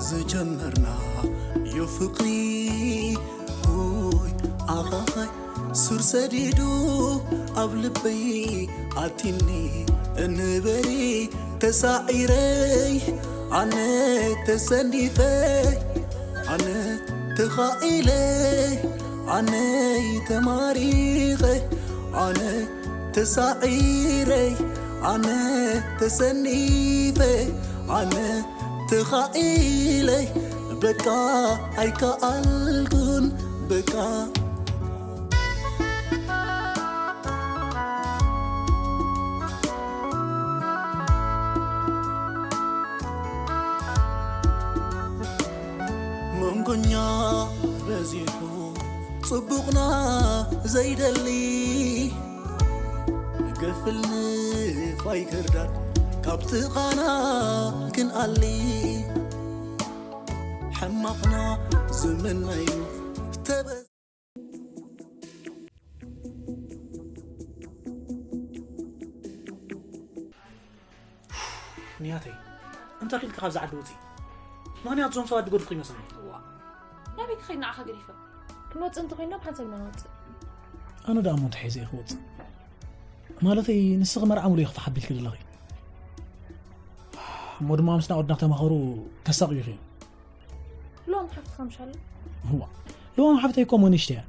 ዝጀመርናዮ ፍቕሪ፣ ውይ፣ ኣኻኻይ ሱር ሰዲዱ ኣብ ልበይ ኣቲኒ እንበሪ ተሳዒረይ ኣነ ተሰኒፈ ኣነ ተኻኢለ ኣነ ተማሪኸ ኣነ ተሳዒረይ ኣነ ተሰኒፈ ኣነ ተኻኢለይ በቃ ኣይከኣልኩን በቃ መንጎኛ በዚሑ ጽቡቕና ዘይደሊ ገፍል ንፋይ ክርዳድ ካብ ጥቓና ክንኣሊ ሕማቕና ዝምነዩ ተበ ንያተይ እንታይ ኺልካ ካብዚ ዓዲ ውፅእ? ምኽንያቱ እዞም ሰባት ዝገድፉ ይመስለኒ። እዋ ናበይ ክኸይድ ንዓኻ ገዲፈ? ክንወፅእ እንተኾይንና ብሓንሳብ ኢና ንወፅእ። ኣነ ደኣ እሞ እንታይ ሒዘ እየ ክወፅእ? ማለተይ ንስኺ መርዓ ሙሉእ ኢኺ ተሓቢልኪ ዘለኺ እሞ ድማ ምስ ናኦድና ተማኸሩ ከሳቕዩኺ እዮም። ሎም ሓፍትኻ ምሻለ? እዋ ሎም ሓፍተይ እኮ እሞ ንእሽተይ እያ።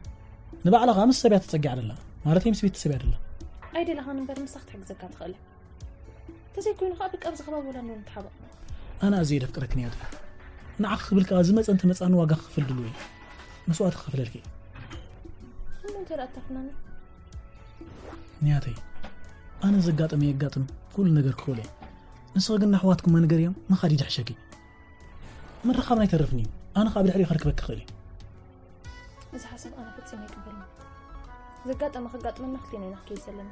ንባዕላ ኸዓ ምስ ሰብ እያ ተፀጊዓ ደላ። ማለተይ ምስ ቤተሰብ እያ ደላ። ኣይደለኻን እምበር ንሳ ክትሕግዘካ ትኽእል እያ። ተዘይኮይኑ ከዓ በቃ ኣብዚ ከባቢ ወላ እንዶ ንተሓባእ። ኣነ ኣዝየ ደፍቅረኪ ንያት። ንዓኺ ክብል ከዓ ዝመፀን ተመፃእን ዋጋ ክኽፍል ድሉው እየ። መስዋእቲ ክኸፍለልኪ እየ። እሞ እንተ ደኣ እታፍናኒ? ንያተይ ኣነ ዘጋጠመ የጋጥም ኩሉ ነገር ክኽእል እየ። ንስኺ ግን ንኣሕዋትኩም መንገር እዮም ምኻድ ይድሕሸኪ። ምርኻብና ኣይተርፍን እዩ። ኣነ ከዓ ብድሕሪኡ ከርክበኪ ክኽእል እየ። እዚ ሓሳብ ኣነ ፈጺመ ኣይቅበልን። ዘጋጠመ ከጋጥመና ክልቴና ኢና ክከይድ ዘለና።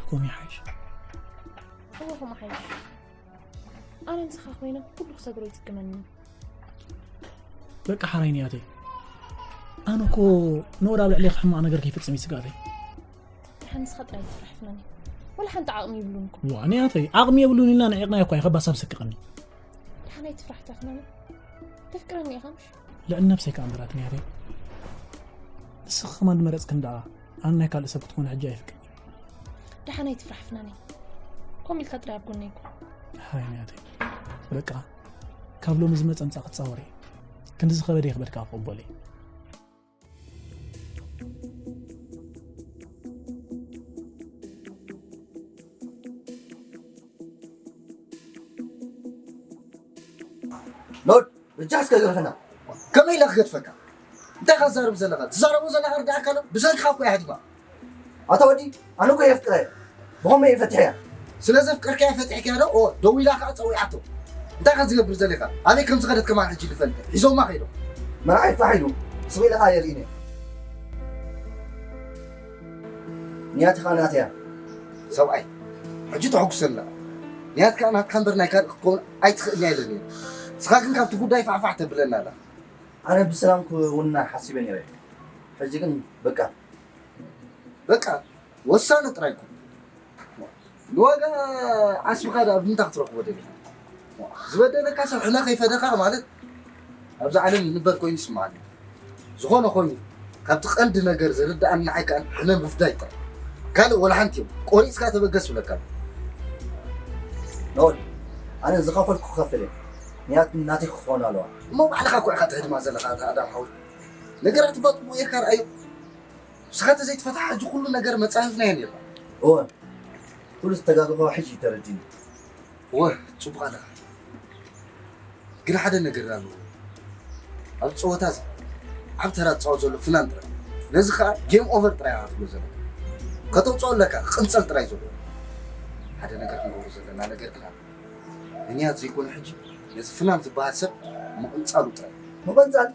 ከምኡ ይሓይሽ። እወ ከምኡ ሓይሽ። ኣነ ንስኻ ኮይነ ኩሉ ክሰግሮ ይጽግመኒ። በቃ ሓራይ ንያተይ። ኣነ እኮ ንወድ ኣብ ልዕሌኺ ሕማቕ ነገር ከይፍጽም እዩ ስግኣተይ። ደሓን ንስኻ ጥራይ ኣይትፍራሕ ፍናኒ። ወላ ሓንቲ ዓቕሚ የብሉን እኮ። ዋ ንያተይ ዓቕሚ የብሉን ኢልና ንዒቕናዮ እኳ እዩ ከባ ሰብ ስክቐኒ። ደሓን ኣይትፍራሕ እታ ፍናኒ። ተፍቅረኒ ኢኻ ምሽ? ልዕሊ ነብሰይ ከኣ እምበራት ንያተይ። ንስኺ ከማን ድመረጽክን ደኣ ኣነ ናይ ካልእ ሰብ ክትኾኒ ሕጂ ኣይፍቅን። ደሓን ኣይትፍራሕ ፍናኒ። ኮም ኢልካ ጥራይ ኣብ ጎነይ ኩን። ሓራይ ንያተይ። በቃ ካብ ሎሚ ዝመጸ ምጻ ክትጻወሪ። ክንዲ ዝኸበደ ይኽበድካ ክቕበል እዩ። ኖድ በጃ እስከ ግርፍና ከመይ ኢለ ክገድፈካ እንታይ ኢኻ ትዛረብ ዘለኻ ትዛረቦ ዘለኻ ርዳእካ ኣሎ ብሰንክኻ እኮ እያ ሃዲማ ኣታ ወዲ ኣነ እኮ የፍቅረ ብኸመይ እየ ፈትሐያ ስለ ዘፍቀርካያ ፈትሕካያ ዶ ኦ ደዊላ ከዓ ፀዊዓቶ እንታይ ኢኻ ዝገብር ዘለኻ ኣበይ ከም ዝኸደት ከማን ሕጂ ልፈልጥ ሒዞማ ከይዶም መርዓይ ጥራሕ ኢሉ ስቕ ኢለ ከዓ የርእኒ ንያትኻ ናተያ ሰብኣይ ሕጂ ተሐጉሰላ ንያትካ ናትካ እምበር ናይ ካልእ ክትከውን ኣይትኽእልን እያ ኢለኒ ነይረ ንስኻ ግን ካብቲ ጉዳይ ፋሕፋሕ ተብለና ኣለኻ ኣነ ብሰላም ክውንና ሓሲበ ነይረ ሕጂ ግን በቃ በቃ ወሳኒ ጥራይ ኩን ንዋጋ ዓስብኻ ደኣ ብምንታይ ክትረኽቦ ደሊኻ ዝበደለካ ሰብ ሕነ ከይፈደኻ ማለት ኣብዛ ዓለም ንበር ኮይኑ ይስምዓኒ ዝኾነ ኮይኑ ካብቲ ቀንዲ ነገር ዝርድኣኒ ንዓይ ከኣ ሕነ ምፍዳይ ጥራይ ካልእ ወላ ሓንቲ እዮም ቆሪፅካ ተበገስ ብለካ ኣሎ ኖል ኣነ ዝኸፈልኩ ክኸፍል እየ ንያት ናተይ ክኾኑ ኣለዋ እሞ ባዕልኻ እኮ ኢኻ ተህድማ ዘለኻ ኣታ ኣዳም ሓወይ ነገራት ባጥቡ ኢኻ ርኣዮ ንስኻ ተዘይትፈትሓ ሕጂ ኩሉ ነገር መጻፍፍናዮ ነይርና እወ ኩሉ ዝተጋገኹ ሕጂ እዩ ተረዲኒ እወ ጽቡቕ ኣለኻ ግን ሓደ ነገር ኣሎ ኣብ ጸወታ እዚ ዓብ ተራ ዝጻወት ዘሎ ፍናን ጥራይ ነዚ ከኣ ጌም ኦቨር ጥራይ ኢኻ ትብሎ ዘለካ ከተውጽኦ ኣለካ ክቕንጸል ጥራይ ዘሎ ሓደ ነገር ክንገብሮ ዘለና ነገር ግን ኣሎ ምኽንያት ዘይኮነ ሕጂ ነዚ ፍናን ዝበሃል ሰብ ምቕንጻሉ ጥራይ ምቕንጻል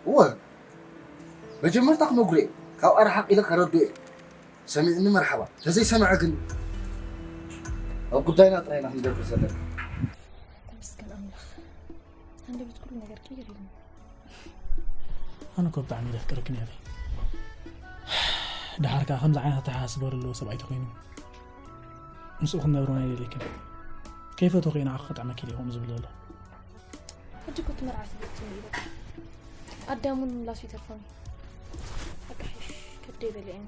እወ መጀመርታ ክነግሮ እየ ካብኣ ርሓቕ ኢለ ከረድኦ እየ ሰሚዕኒ መርሓባ ተዘይሰምዐ ግን ኣብ ጉዳይና ጥራይ ኢና ክንገብር ዘለና ተመስገን ኣምላኽ ሃንደበት ኩሉ ነገር ቅይር ኢሉ ኣነ እኮ ብጣዕሚ ዘፍቅረኪ ነይረ ድሓር ከዓ ከምዚ ዓይነት ኣተሓሳስባ ዘለዎ ሰብኣይ ተኮይኑ ምስኡ ክንነብር ናይ ደልየኪ ከይፈትወ ከይንዓኺ ክጥዕመኪ ድዩ ከምኡ ዝብል ዘሎ? ሕጂ እኮ እቲ መርዓ ትብልትኒ እዩ በቃ። ኣዳሙን ምላሱ ይተርፎም እዩ። በቃ ሕሽ ከብደይ በሊዐኒ።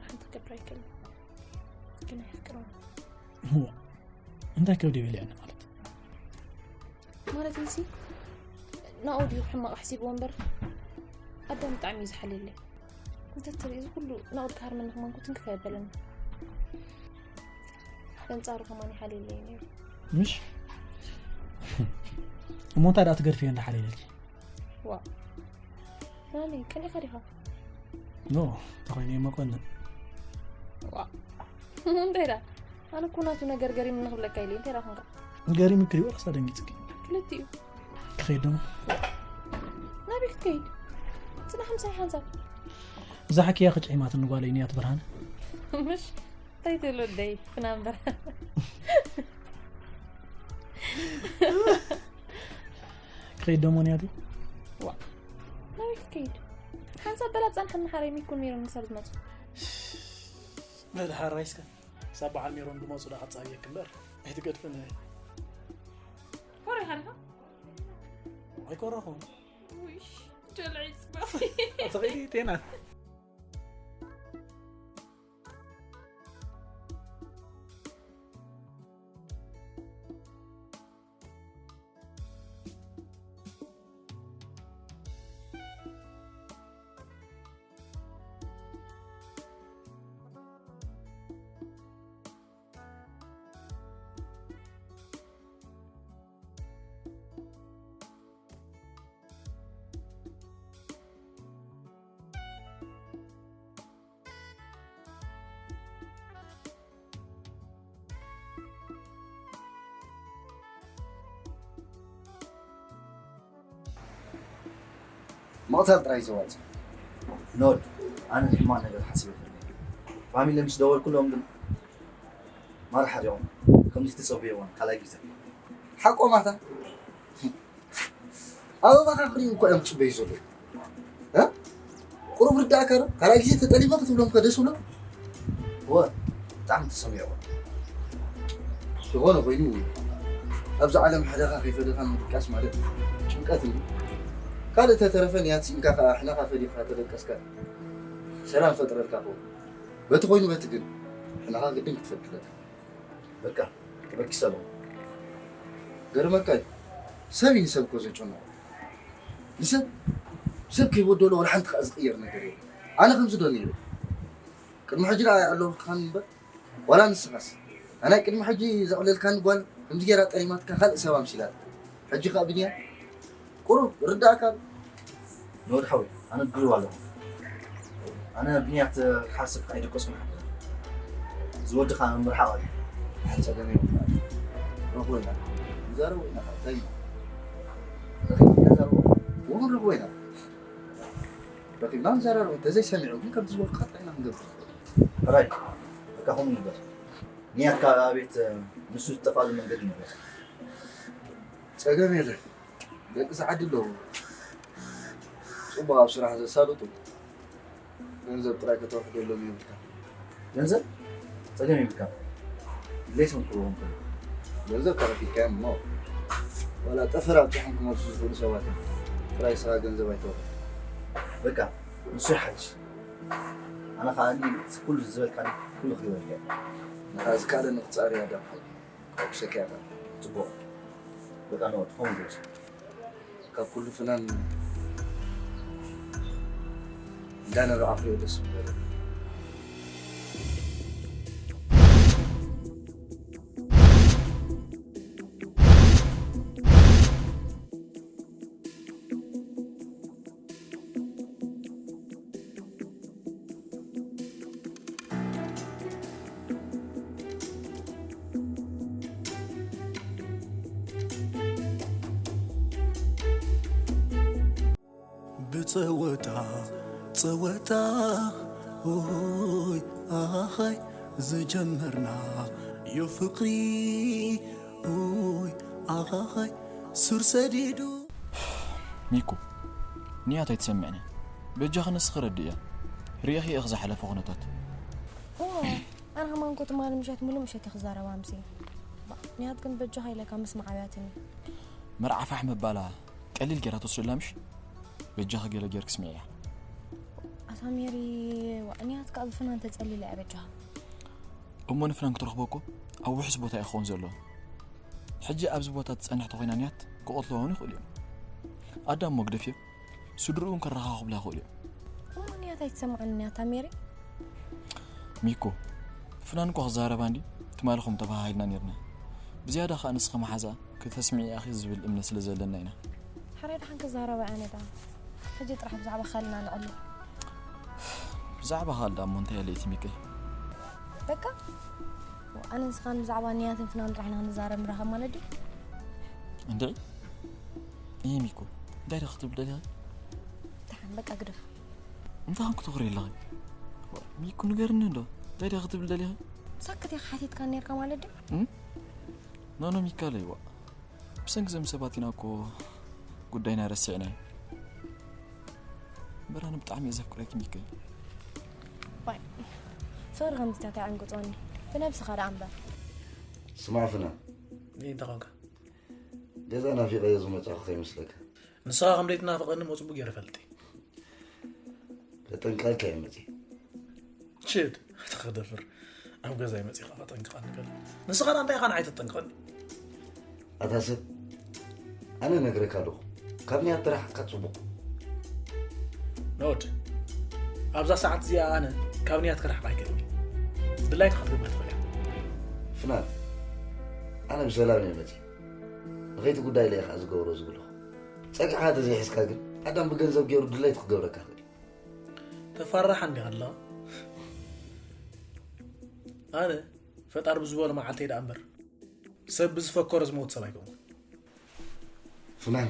ሓንቲ ክገብር ኣይክእልን። ግን ኣየፍቅሮን። እሞ እንታይ ከብዲ በሊዐኒ ማለት? ማለት ሲ ናኡ ድዩ ሕማቕ ኣሕሲብዎ እምበር ኣዳም ብጣዕሚ እዩ ዝሓልየለይ። እንተትርኢ እዚ ኩሉ ናኡ ድካ ሃርመኒ ከማን ኩትን ክፈ የበለኒ። በንጻሩ ከማን ይሓልየለይ ነይሩ። ምሽ እሞ እንታይ ደኣ ትገድፍዮ እንዳሓልየለኪ? ዋ ፍናኒ ቀኒኻ ዲኻ? ኖ ተኾይነ መቆንን ዋ እንታይ ዳ ኣነ እኮ ናቱ ነገር ገሪምኒ ክብለካ ኢለ እንታይ ዳ ኮንካ? ገሪምኪ ድዩ ወላስ ኣደንጊጽኪ? ክልቲኡ። ክኸይድ ደሞ ናበይ ክትከይድ? ጽናሕ ምሳይ ሓንሳብ። እዛ ሓኪያ ክጭሒማትኒ ጓለይ ንያት ብርሃን። ምሽ እንታይ ትብል ወደይ ፍናንበር። ክኸይድ ደሞ ንያት እዩ። ዋ ናበይ ክትከይድ? ሓንሳብ በላ ጻንሐኒ ሓረይ ሚኩን ሜሮን ምሳብ ዝመጹ። መድሓራይ እስከ ሳብ በዓል ሜሮን ዝመጹ ዳ ክጻብየክ እምበር ኣይትገድፍን። ኮረይ ሓሪኻ? ኣይኮረኹን። ውይ ጀልዒ ጽባፊ። ተኸይዲ ቴና ምቕታል ጥራይ ዘዋጽእ። ኖድ፣ ኣነ ሕማቕ ነገር ሓሲበ ፈለ። ፋሚሊ ምስ ደወልኩሎም ግን ማራ ሓሪቖም። ከምዚ ተጸብየዋን ካልኣይ ግዜ። ሓቆማታ ኣበባኻ ክሪኡ እኮ እዮም ጽበዩ ዘለዉ። እ? ቁሩብ ርዳእካ ዶ? ካልኣይ ግዜ ተጠሊበ ክትብሎም ከ ደስ ብሎ? ወ ብጣዕሚ ተሰሚዕዎ። ዝኾነ ኮይኑ ኣብዚ ዓለም ሓደኻ ከይፈደኻ ምድቃስ ማለት ጭንቀት እዩ። ካልእ ተተረፈ ንያት ስኢንካ ከኣ ኣሕናኻ ፈዲኻ ተደቀስካ ሰላም ፈጥረልካ ኸው። በቲ ኮይኑ በቲ ግን ኣሕናኻ ግድን ክትፈድለካ። በቃ ተበኪሰ ኣለኹ። ገርመካ እዩ። ሰብ እዩ ንሰብ እኮ ዘጨነቖ። ንሰብ ሰብ ከይበደሎ ወላ ሓንቲ ከኣ ዝቕየር ነገር የለን። ኣነ ከምዚ ዶ ነይረ? ቅድሚ ሕጂ ደኣ ኣለኹልካን እምበር ዋላ ንስኻስ ኣናይ ቅድሚ ሕጂ ዘቕለልካኒ ጓል ከምዚ ጌራ ጠሊማትካ ካልእ ሰብ ኣምሲላትካ። ሕጂ ከኣ ብንያ ቁሩብ ርዳእካ። ኖድ ሓወይ ኣነ ግልዋ ኣለኹ። ኣነ ብንያት ክሓስብ ኣይደቀስኩን ሓንቲ ዝወድኻ ምርሓቕ እዩ። ሓንጸገም ይወድኻ። ረኽቦ ኢና። ንዛረቦ ኢና። እንታይ እዩ? ረኺብና ንዛረቦ። እውን ረኽቦ ኢና። ረኺብና ንዛረቦ። እንተዘይሰሚዑ ግን ከምቲ ዝበልኩኻ ጥራይ ኢና ክንገብር። ሕራይ በቃ ከምኡ ንግበር። ንያት ካብ ቤት ንሱ ዝጠፋሉ መንገዲ ንግበር። ጸገም የለን። ደቂ ሰዓዲ ኣለዉ። ጽቡቕ ኣብ ስራሕ ዘሳልጡ ገንዘብ ጥራይ ከተውሕደሎም የብልካ። ገንዘብ ጸገም የብልካ። ድሌቶም ክህቦም ከሎ ገንዘብ ተረፊካዮም እሞ ዋላ ጠፈር ኣብጺሖም ክመልሱ ዝኽእሉ ሰባት እዮም። ጥራይ ስኻ ገንዘብ ኣይተውሕድ። በቃ ንሱ ይሓይሽ። ኣነ ከኣ ኩሉ ዝበልካኒ ኩሉ ክህበልካ እየ። ንኻ ዝከኣለኒ ክጻር እየ ኣዳም ሓወይ። ካብ ሰኪዕካ። ጽቡቕ። በቃ ንወድ ከምኡ ግበር። ካብ ኩሉ ፍናን እንዳነረኣኽዮ ደስ ምበለኒ። ብጸወታ ጸወታ ኦይ ኣኻኻይ ዝጀመርናዮ ፍቕሪ ኦይ ኣኻኻይ ሱር ሰዲዱ። ሚኩ ንያት ኣይትሰምዕኒ። በጃኺ ንስኺ ረድእያ። ርኢኺ ኢኺ ዝሓለፈ ኩነታት። ኣነ ከማን እኮ ትማሊ ምሸት ሙሉእ ምሸት እየ ክዛረባ ኣምስየ። ንያት ግን በጃኻ ኢለካ ምስማዕ ኣብያትኒ። መርዓ ፋሕ ምባላ ቀሊል ጌራ ትወስደላ ምሽ? በጃኺ ገለ ጌርክ ስምዕያ። ኣታ ሜሪ፣ ዋእ፣ ንያት ከኣ ብፍናን ተጸሊላ እያ በጃኻ። እሞ ንፍናን ክትረኽቦ እኮ ኣብ ውሑስ ቦታ እዩ ክኸውን ዘለዎ። ሕጂ ኣብዚ ቦታ ትጸንሕ ተኾይና ንያት ክቐትልዋ እውን ይኽእሉ እዮም። ኣዳም መግደፍ እዮም። ስድርኡ እውን ከረኻኽብላ ይኽእሉ እዮም። እሞ ንያት ኣይትሰምዓኒ እያ ኣታ ሜሪ። ሚኮ፣ ፍናን እኮ ክዛረባ እንዲ ትማሊ ከም ተባሃሂልና ነርና። ብዝያዳ ከኣ ንስኺ መሓዛ ክተስምዒ ኢኺ ዝብል እምነት ስለ ዘለና ኢና። ሕራይ ደሓን ክዛረባ እያ ነዳ። ሕጂ ጥራሕ ብዛዕባ ካልና ንቐሉ። ብዛዕባ ካልዳ እሞ እንታይ ኣለይቲ ሚከይ? በቃ ኣነ ንስኻን ብዛዕባ ንያትን ፍናን ጥራሕ ኢና ክንዛረብ ንራኸብ ማለት ድዩ? እንድዒ ይህ ሚኮ እንታይ ደ ክትብል ደሊኻ? ደሓን በቃ ግደፍ። እንታይ ከም ክትኽሪ ኣለኺ? ሚኩ ንገርኒ እንዶ እንታይ ደ ክትብል ደሊኻ? ሳክት ኢኻ ሓቲትካ ነርካ ማለት ድዩ? ኖኖ ሚካለይ ዋ ብሰንኪ ዘም ሰባት ኢና እኮ ጉዳይና ረሲዕና። በራን ብጣዕሚ እየ ዘፍቅረኪ ሚከይ። ባይ ፍቕሪ ከምዚታት ኣይዕንቅጾኒ። ብነብስኻ ደኣ እምበር። ስማዕ ፍናን፣ እንታይ ኮንካ? ገዛ ናፊቐዮ ዝመጻኹ ከይመስለካ። ንስኻ ከም ደይትናፍቐኒ እሞ ጽቡቕ ገይረ ፈልጢ። ከጠንቅቐካ እየ መጺእ። ሽድ ተኸደፍር ኣብ ገዛይ መጺኻ ከጠንቅቐኒ ከሎ ንስኻ ደኣ እንታይ ኢኻ ንዓይ ተጠንቅቐኒ? ኣታ ሰብ፣ ኣነ ነግረካ ኣለኹ፣ ካብ ንያት ተረሓቕካ ጽቡቕ። ኖድ ኣብዛ ሰዓት እዚኣ ኣነ ካብ ንያት ክረሓቕ ኣይክእልን። ድላይካ ክትገብር ትኽእል እያ። ፍናን፣ ኣነ ብሰላም እየ መጺእ። ንኸይቲ ጉዳይ ኢለ እየ ከዓ ዝገብሮ ዝብለኹ። ጸጊዕካ ተዘይሒዝካ ግን ኣዳም ብገንዘብ ገይሩ ድለይቱ ክገብረካ ክእል። ተፋርሕ እንዲኻ ኣለኻ። ኣነ ፈጣሪ ብዝበሎ መዓልተይ ደኣ እምበር ሰብ ብዝፈከሮ ዝመውት ሰብ ኣይኮንኩን። ፍናን፣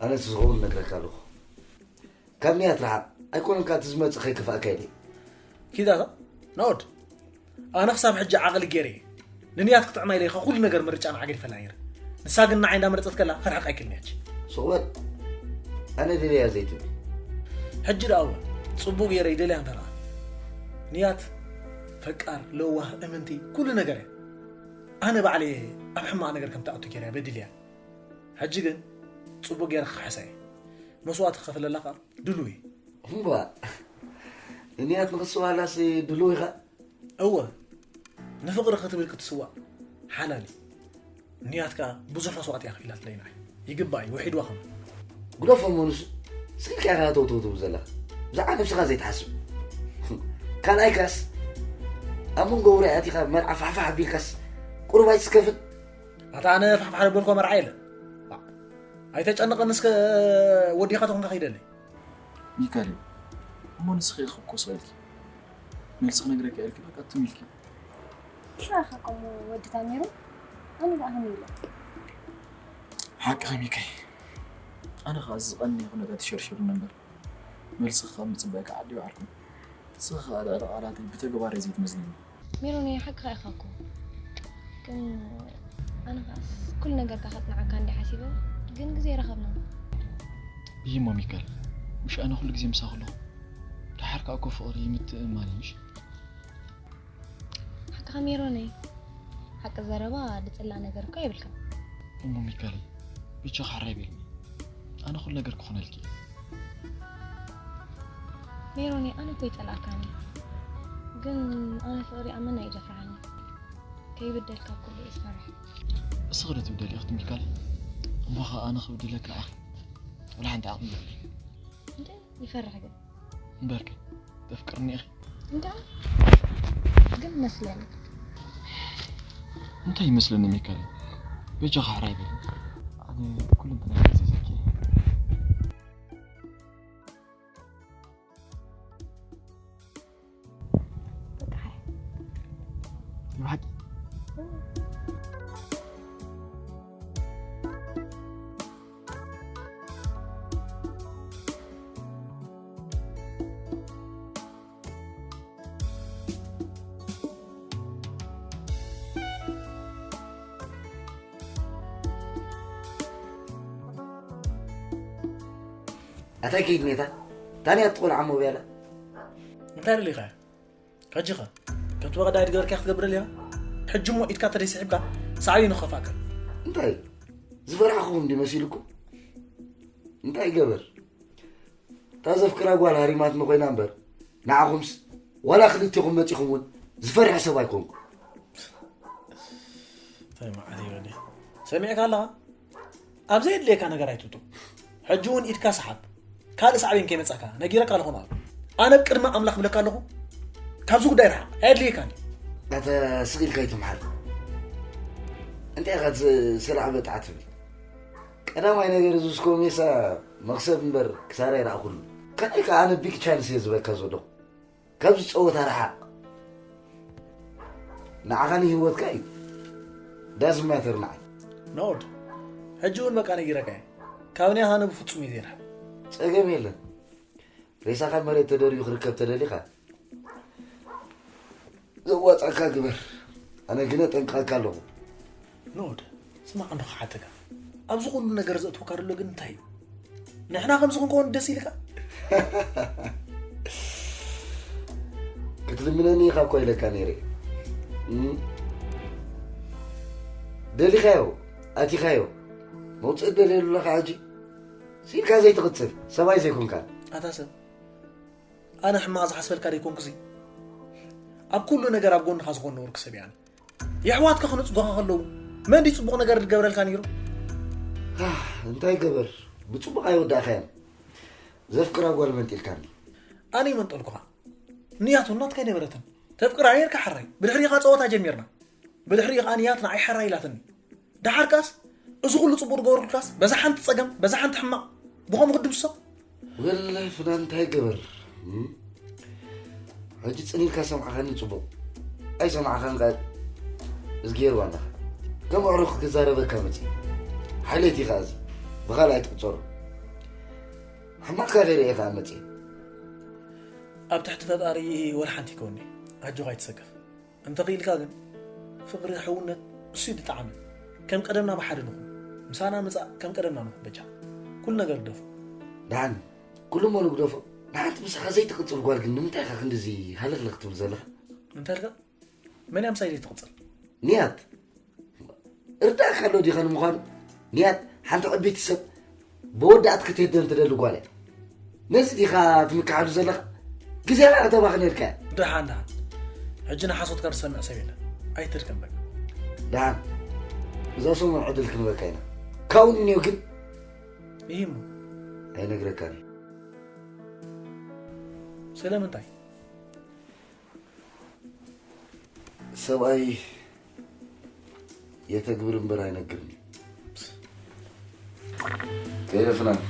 ኣነ እቲ ዝኸውን ነግረካ ኣለኹ። ካብ ንያት ረሓቕ ኣይኮነን፣ ካብ እቲ ዝመጽእ ከይከፋእካ ኢለ። ኪዳታ ናኦድ፣ ኣነ ክሳብ ሕጂ ዓቕሊ ገይረ እየ ንንያት ክጥዕማ ኢለ ኢኻ ኩሉ ነገር ምርጫ ንዓ ገዲፈላ ነይረ። ንሳ ግን ንዓይ እንዳመረጸት ከላ ክርሕቕ ኣይክእልን እየ። ሱቕ በል፣ ኣነ ደልያ ዘይትብል። ሕጂ ደኣ እወ፣ ጽቡቕ ገይረ ይደልያ እንተለኣ። ንያት ፈቃር፣ ለዋህ፣ እምንቲ፣ ኩሉ ነገር እያ። ኣነ ባዕለየ ኣብ ሕማቕ ነገር ከም ትኣቱ ገይረ እያ በዲልያ። ሕጂ ግን ጽቡቕ ገይረ ክኽሕሳ እየ። መስዋእቲ ክኸፍለላ ከኣ ድሉው እየ። እምባ፣ ንንያት ንኽትስዋላስ ድሉው ኢኻ? እወ፣ ንፍቕሪ ክትብል ክትስዋእ ሓላል እዩ። ንያት ከኣ ብዙሕ መስዋእቲ እያ ከፊላትለይ ንዓይ። ይግባእ እዩ፣ ውሒድዋ ከማን። ግደፎ እሞ ንሱ፣ ስቕ ኢልካ ኢኻ ተውተው ትብል ዘለኻ። ብዛዕባ ነብስኻ ዘይትሓስብ። ካልኣይካስ፣ ኣብ መንጎ ውራይ ኣቲኻ መርዓ ፋሕፋሕ ኣቢልካስ ቁሩብ ኣይትስከፍን? ኣታ ኣነ ፋሕፋሕ ዘበልኮ መርዓ የለን። ኣይተጨንቐኒ እስከ ወዲኻ ተኾንካ ኺደለይ። ሚካኤል፣ እሞ ንስኺ ኢኺ እኮ ስቕ ኢልኪ። መልሲ ክነግረኪ ኢልኪ በቃ ትም ኢልኪ። ንስኻ ኢኻ ከምኡ ወዲ ታሜሩ፣ ኣነ ደኣ ከመይ ኢለ? ሓቅኺ ሚካይ፣ ኣነ ኸኣ እዚ ዝቐነየ ኩነታት ይሸርሽሩኒ እምበር መልስኺ ካብ ምጽባይ ከዓ ዓዲ ይውዓልኩ። ንስኺ ኸኣ ልዕሊ ቃላተይ ብተግባር እየ ዘይትመስልኒ። ሜሮን፣ ሓቅኻ ኢኻ እኮ። ግን ኣነ ኸኣስ ኩሉ ነገርካ ከጽንዓካ እንዲ ሓሲበ፣ ግን ግዜ ረኸብና። ይሞ ሚካኤል፣ ምሽ ኣነ ኩሉ ግዜ ምሳኺ ኣለኹ። ደሓር ከኣ እኮ ፍቕሪ ምትእምማን እዩ ምሽ? ሓቅኻ ሜሮነይ፣ ሓቂ ዘረባ ዝጽላእ ነገር እኮ የብልካን። እሞ ሚካኤል፣ ብቻ ሓራይ በልኒ። ኣነ ኩሉ ነገር ክኾነልኪ እየ። ሜሮነይ፣ ኣነ እኮ ይጸልኣካን እየ። ግን ኣነ ፍቕሪ ኣመና እዩ ዘፍርሓኒ። ከይብደልካ ኩሉ እዩ ዝፈርሕ። እስኺ ዶ ትብደሊ ኢኺ ሚካኤል? እሞ ኸኣ ኣነ ክብድለኪ ንዓኺ ወላ ሓንቲ ዓቕሚ የብለይን። እንደ ይፈርሕ ግን። እምበርከ ተፍቅርኒ ኢኺ። እንደ ግን መስለኒ። እንታይ ይመስለኒ ሚካኤል? በጃኻ ሕራይ በል። ኣነ ኩለንተናይ ግዜ ዘኪ። በቃ ሓይ። ብሓቂ? ኣታይ ከይድ ኔታ ታንያ ትቆልዓ ሞብያላ። እንታይ ደሊኻ? ሕጂኸ ከምቲ በቐዳይ ድገበርካ ክትገብር ደሊኻ? ሕጂ እሞ ኢድካ ተደይ ስሒብካ ሳዕቤኑ ክኸፍኣካ። እንታይ ዝፈራሕኹም እንዲ መሲልኩም? እንታይ ገበር? እታ ዘፍቅራ ጓል ሃሪማትኒ ኮይና እምበር፣ ንዓኹምስ ዋላ ክልቲኹም መጺኹም እውን ዝፈርሕ ሰብ ኣይኮንኩ። እንታይ መዓት ይበል? ሰሚዕካ ኣለኻ? ኣብ ዘየድልየካ ነገር ኣይትውጡ። ሕጂ እውን ኢድካ ሰሓብ። ካልእ ሳዕቤን ከይመጻካ ነጊረካ ኣለኹ። ንኣብ ኣነ ኣብ ቅድሚ ኣምላኽ ብለካ ኣለኹ፣ ካብዚ ጉዳይ ርሓቕ፣ ኣየድልየካን እዩ። ኣተ ስቕ ኢልካ ኣይትምሓል። እንታይ ኢኻ እቲ ሰላዕ በጣዕ ትብል? ቀዳማይ ነገር እዚ እስኮ ሜሳ መኽሰብ እምበር ክሳራ ይረኣኹሉ። ካልኣይ ከኣ ኣነ ቢግ ቻንስ እየ ዝበካ ዘለኹ። ካብዚ ጸወታ ርሓቕ። ንዓኻ ንህይወትካ እዩ። ዳዝም ማተር ንዓይ። ኖድ፣ ሕጂ እውን በቃ ነጊረካ እየ። ካብ ናይ ሃነ ብፍጹም እዩ ዘይርሕቕ። ጸገም የለን። ሬሳ ካብ መሬት ተደርዩ ክርከብ ተደሊኻ ዘዋጻካ ግበር። ኣነ ግነ ጠንቅቐካ ኣለኹ። ኖድ፣ ስማዕ እንዶ ክሓተካ። ኣብዚ ኩሉ ነገር ዘእትወካ ዘሎ ግን እንታይ እዩ? ንሕና ከምዚ ክንከውን ደስ ኢልካ? ክትልምነኒ ኢኻ እኮ ኢለካ ነይረ። እም? ደሊኻዮ፣ ኣቲኻዮ። መውጽኢ ደልየሉ ኣለኻ ሕጂ? ሲልካ ዘይትቕጽል፣ ሰብኣይ ዘይኮንካ። ኣታ ሰብ፣ ኣነ ሕማቕ ዝሓስበልካ ደይኮንኩሲ። ኣብ ኩሉ ነገር ኣብ ጎንኻ ዝኾን ነበርኩ ሰብ እየ ኣነ። የሕዋትካ ክነጽጎኻ ከለዉ መን ድዩ ጽቡቕ ነገር ዝገብረልካ ነይሩ? ኣህ፣ እንታይ ገበር? ብጽቡቕ ኣይወዳእካያን። ዘፍቅራ ጓል መንጢልካኒ። ኣነ ይመንጠልኩኻ። ንያቱ ናትካ ኣይነበረትን። ተፍቅራ ነይርካ ሓራይ። ብድሕሪኻ ጸወታ ጀሚርና። ብድሕሪኡ ከኣ ንያት ንዓይ ሓራይ ኢላትኒ። ደሓር ከኣስ፣ እዚ ኩሉ ጽቡቕ ዝገበርኩልካስ፣ በዛ ሓንቲ ጸገም፣ በዛ ሓንቲ ሕማቕ፣ ብኸምኡ ክትድምስሶ? ወለ ፍናን እንታይ ገበር? እም? ሕጂ ጽን ኢልካ ሰምዓኻኒ ጽቡቕ። ኣይሰማዕኻን ከኣ እዝጊሄር ዋናኻ። ከም ኣዕሩኽ ክዛረበካ መጺእ። ሓልየት እዩ ከኣ እዚ። ብኻልእ ኣይትቁጸሮ። ሕማቕካ ከይርእየ ከኣ መጺእ። ኣብ ትሕቲ ፈጣሪ ወላ ሓንቲ ይከውኒ። ኣጆኻ ኣይትሰከፍ። እንተኽኢልካ ግን ፍቕሪ፣ ሕውነት፣ እሱ እዩ ዝጠዓመ። ከም ቀደምና ብሓደ ንኹን። ምሳና ምጻእ፣ ከም ቀደምና ንኹን በጃ። ኩሉ ነገር ግደፎ። ደሓን፣ ኩሉ እሞ ንግደፎ። ንሓንቲ ምሳኻ ዘይትቕጽል ጓል ግን ንምንታይ ኢኻ ክንድዚ ሃለኽለኽ ትብል ዘለኻ? እንታይ ኢልካ? መን እያ ምሳይ ዘይትቕጽል? ንያት። እርዳእካ ኣሎ ዲኻ ንምዃኑ? ንያት፣ ሓንቲ ዕብይቲ ሰብ ብወዳእት ክትህደም ትደሊ ጓል እያ። ነዚ ዲኻ ትምክሓሉ ዘለኻ? ግዜና ከተባኽነልካ እያ። ደሓን፣ ደሓን። ሕጂ ንሓሶትካ ዝሰምዕ ሰብ የለን። ኣይትድከም በቃ። ደሓን። እዛ ሰሙን ዕድል ክንበካ ኢና። ካብኡ ንኔው ግን ይህሙ። ኣይነግረካን እየ። ስለምንታይ? ሰብኣይ የተግብር እምበር ኣይነግርን እዩ። ከይደ ፍናን።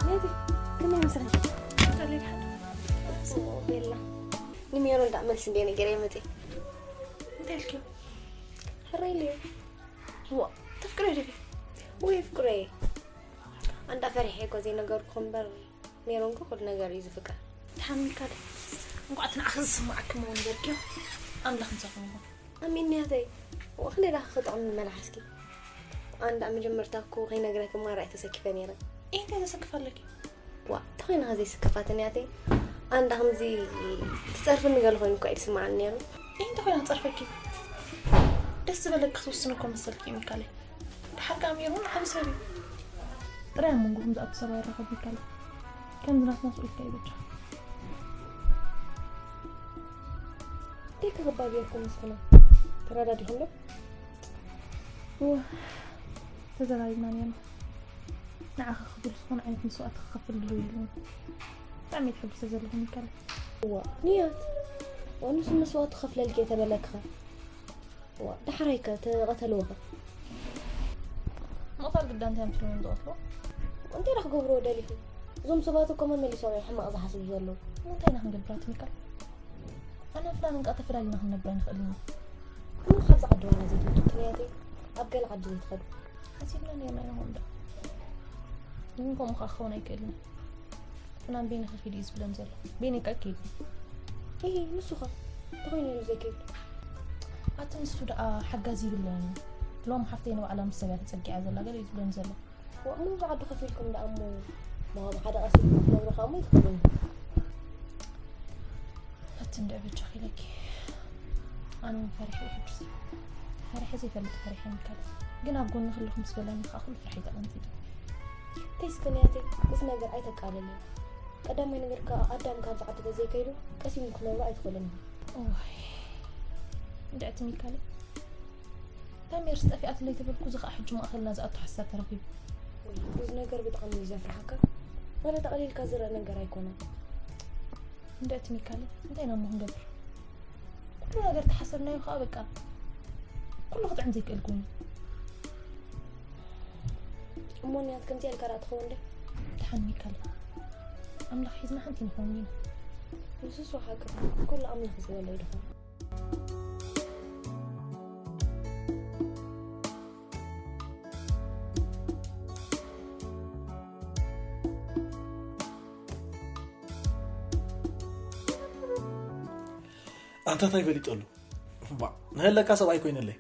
ነቲ ከመይ መስለኪ? ቀሊል ሓቂ። ጽቡቕ ቤላ። ንሜሮን ደኣ መልሲ እንደ ነገር የመጽእ። እንታይ ኢልኪ? ሕራይ ኢለዮ። ዋ፣ ተፍቅረዮ ዲኺ? ወይ ፍቅረይ። ኣንዳ ፈሪሐ እኮ ዘይነገርኩ እምበር፣ ሜሮን እኮ ኩሉ ነገር እዩ ዝፍቀር። ተሓሚካ ዶ? እንቋዕ እቲ ንዓኺ ዝስምዓኪ እሞ ንበርኪዮ። ኣምላኽ ምሳኹም ይኹን። ኣሜን ያተይ። ወኽንደይ ዳኺ ክጥዕም መላሓስኪ። ኣንዳ መጀመርታ እኮ ከይነግረኪ ማራ እየ ተሰኪፈ ነይረ። እይ እንታይ ተሰክፍ ኣለኪ? ዋ፣ ተኾይና ዘይስከፋትን ያተይ። ኣንዳ ከምዚ ትጸርፍኒ ገለ ኮይኑ እኮ እዩ ዝስምዓኒ ነይሩ። እይ እንታይ ኮይና ክጸርፈኪ? ደስ ዝበለኪ ክትውስኒ እኮ መሰልኪ እዩ ሚካለይ። ደሓር ከኣ ሜሮን ዓቢ ሰብ እዩ። ጥራይ ኣብ መንጎኹም ዝኣቱ ሰብ ኣይራኸብ ሚካለይ። ከምዚ ናትና ስቕ ኢልካ እዩ በጃ። እንታይ ክኽባብ ጌርኩም ምስ ፍናን? ተረዳዲኹም ዶ? እወ፣ ተዘራሪብና ኔርና። ንዓኺ ክብል ዝኾነ ዓይነት መስዋእቲ ክኸፍል ድሉው የለን። ብጣዕሚ እየ ተሐጒሰ ዘለኹ ሚካለይ። እዋ፣ ንያት። ዋንሱ መስዋእቲ ክኸፍለልኪ እየ ተበለክኸ። ዋ፣ ዳሕራይ ከ ተቐተልዎ ከ? ምቕታል ግዳ እንታይ ኣምሲሎም እዮም ዝቐትልዎ? እንታይ ደኣ ክገብርዎ ደሊኹም? እዞም ሰባት እኮ መመሊሶም እዮም ሕማቕ ዝሓስቡ ዘለዉ። እንታይ ኢና ክንገብር ኣቲ ሚካል? ኣነ ፍላን እንቃ ተፈላሊና ክንነብር ኣይንኽእልን ኢና። እሞ ካብዚ ዓዲ ዋላ ዘይትወጹ ክንያተይ? ኣብ ገለ ዓዲ ዘይትኸዱ? ሓሲብና ነርና ኢና ከምኡ። ግን ከምኡ ከኣ ክኸውን ኣይክእልን። ፍናን ቤኒ ክኺድ እዩ ዝብለን ዘሎ። ቤኒ ከኣ ኪድ። እሂ፣ ንሱ ኸ እንታይ ኮይኑ እዩ ዘይከይድ? ኣቲ ንሱ ደኣ ሓጋዚ ይብለን እዩ። ሎም ሓፍተይ ንባዕላ ምስ ሰብ እያ ተጸጊዓ ዘላ ገለ እዩ ዝብለን ዘሎ። እሞ ኣብዚ ዓዲ ከፊልኩም ደኣ እሞ ማ ሓደ ቀስ ኢልኩም ክትነብሩ ከኣ እሞ ኣይትኽእሉን። ኣቲ እንድዒ በጃኺ ኢለኪ። ኣነ እውን ፈሪሐ እየ ሕጅስ። ፈሪሐ ዘይፈልጥ ፈሪሐ ምካል። ግን ኣብ ጎኒ ከለኹ ምስ በለኒ ከኣ ኩሉ ፍርሐይ ተቐንጢጡ። ተይ እስከ ንያተይ፣ እዚ ነገር ኣይተቃለልዮ። ቀዳማይ ነገር ከኣ ኣዳም ካብዚ ዓዲ ተዘይከይዱ ቀሲኑ ክነብሩ ኣይትኽእልን እዩ። እዋይ። እንድዕቲ ሚካለ። ታሜርስ ጠፊኣትለይ ተበልኩ፣ እዚ ኸኣ ሕጂ ማእኸልና ዝኣቱ ሓሳብ ተረኺቡ። ወይ፣ እዚ ነገር ብጣዕሚ እዩ ዘፍርሓካ። ማለት ኣቕሊልካ ዝረኣ ነገር ኣይኮነን። እንድዕቲ ሚካለ፣ እንታይ ኢና እሞ ክንገብር? ኩሉ ነገር ተሓሰብናዮ ኸኣ በቃ ኩሉ ክጥዕም ዘይክእል ኮይኑ። እሞ ንያት ከምቲ ያልካ ደኣ ትኸውን ዶ? ደሓን ሚካለ። ኣምላኽ ሒዝና ሓንቲ ንኸውን ኢና። ንሱስ ሓቂ፣ ኩሉ ኣምላኽ ዝበሎ እዩ ድኾን። ኣንታ እንታይ ፈሊጠሉ? ባ፣ ንህለካ ሰብኣይ ኮይነለይ።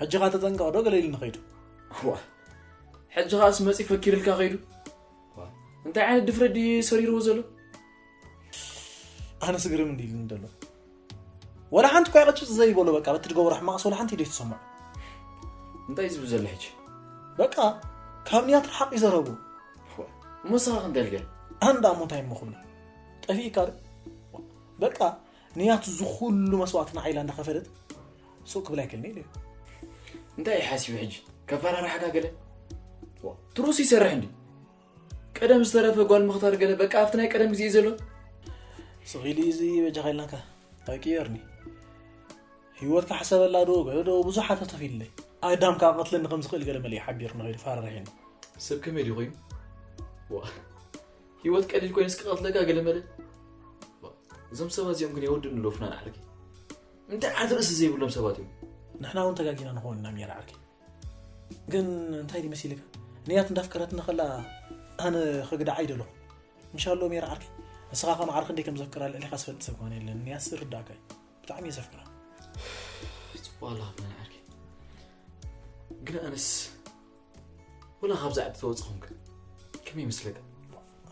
ሕጂ ኻ ተጠንቀቕ ዶ ገለ ኢሉ ንኸይዱ። ዋ፣ ሕጂ ኻስ መጺ ፈኪርልካ ከይዱ። ዋ፣ እንታይ ዓይነት ድፍረት ድዩ ሰሪርዎ ዘሎ? ኣነስ ግርም እንዲ ኢሉኒ ዘሎ። ወላ ሓንቲ እኳ ይቐጭጭ ዘይበሎ፣ በቃ በቲ ድገብሮ ሕማቕስ ወላ ሓንቲ ኢደይ ትሰምዖ። እንታይ ዝብል ዘሎ ሕጂ? በቃ ካብ ንያት ርሓቕ ይዘረቡ። ዋ፣ እሞ ንስኻ ክንደልገ? ኣንዳ እሞ እንታይ እሞ ክብሎ? ጠፊእካ ዶ? በቃ ንያት ዝኹሉ መስዋእቲ ንዓይላ እንዳኸፈለት ሱቕ ክብል ኣይክእልን ኢለ። እንታይ እዩ ሓሲቡ ሕጂ? ከፈራርሓካ ገለ? ዋ፣ ትሩስ ይሰርሕ እንዲ? ቀደም ዝተረፈ ጓል ምኽታር ገለ፣ በቃ ኣብቲ ናይ ቀደም ግዜ እዩ ዘሎ። ስቕ ኢሉ እዩ እዚ በጃኻ ኢልናካ። ኣይቅየርኒ። ህይወትካ ሕሰበላ ዶ፣ ገለ ዶ፣ ብዙሓት ተተፊልለይ። ኣዳም ከኣ ቀትለኒ ከም ዝኽእል ገለ መለ እዩ ሓቢርኒ ከይዱ ፈራሪሕኒ። ሰብ ከመይ ድዩ ኮይኑ? ዋ፣ ህይወት ቀሊል ኮይኑስ ክቐትለካ ገለ መለ? ዋ፣ እዞም ሰባት እዚኦም ግን የወድኑ ኣለዉ ፍናን ዓርከይ። እንታይ ዓዲ ርእሲ ዘይብሎም ሰባት እዮም። ንሕና እውን ተጋጊና ንኸውን ኢና ሜራ ዓርከይ። ግን እንታይ ድዩ መሲልካ? ንያት እንዳፍቀረትኒ ከላ ኣነ ክግዳዓ ኣይደለኹን። ምሻሎ ሜራ ዓርከይ፣ ንስኻ ከም ዓርኪ እንዴ ከም ዘፍቅራ ልዕሊኻ ዝፈልጥ ሰብ ከማን የለን። ንያስ ዝርዳእካ እዩ። ብጣዕሚ እየ ዘፍቅራ። ጽቡቕ ኣለኻ ፍናን ዓርከይ። ግን ኣነስ ወላ ካብዛ ዓዲ ተወጽኹም ከ ከመይ ይመስለካ?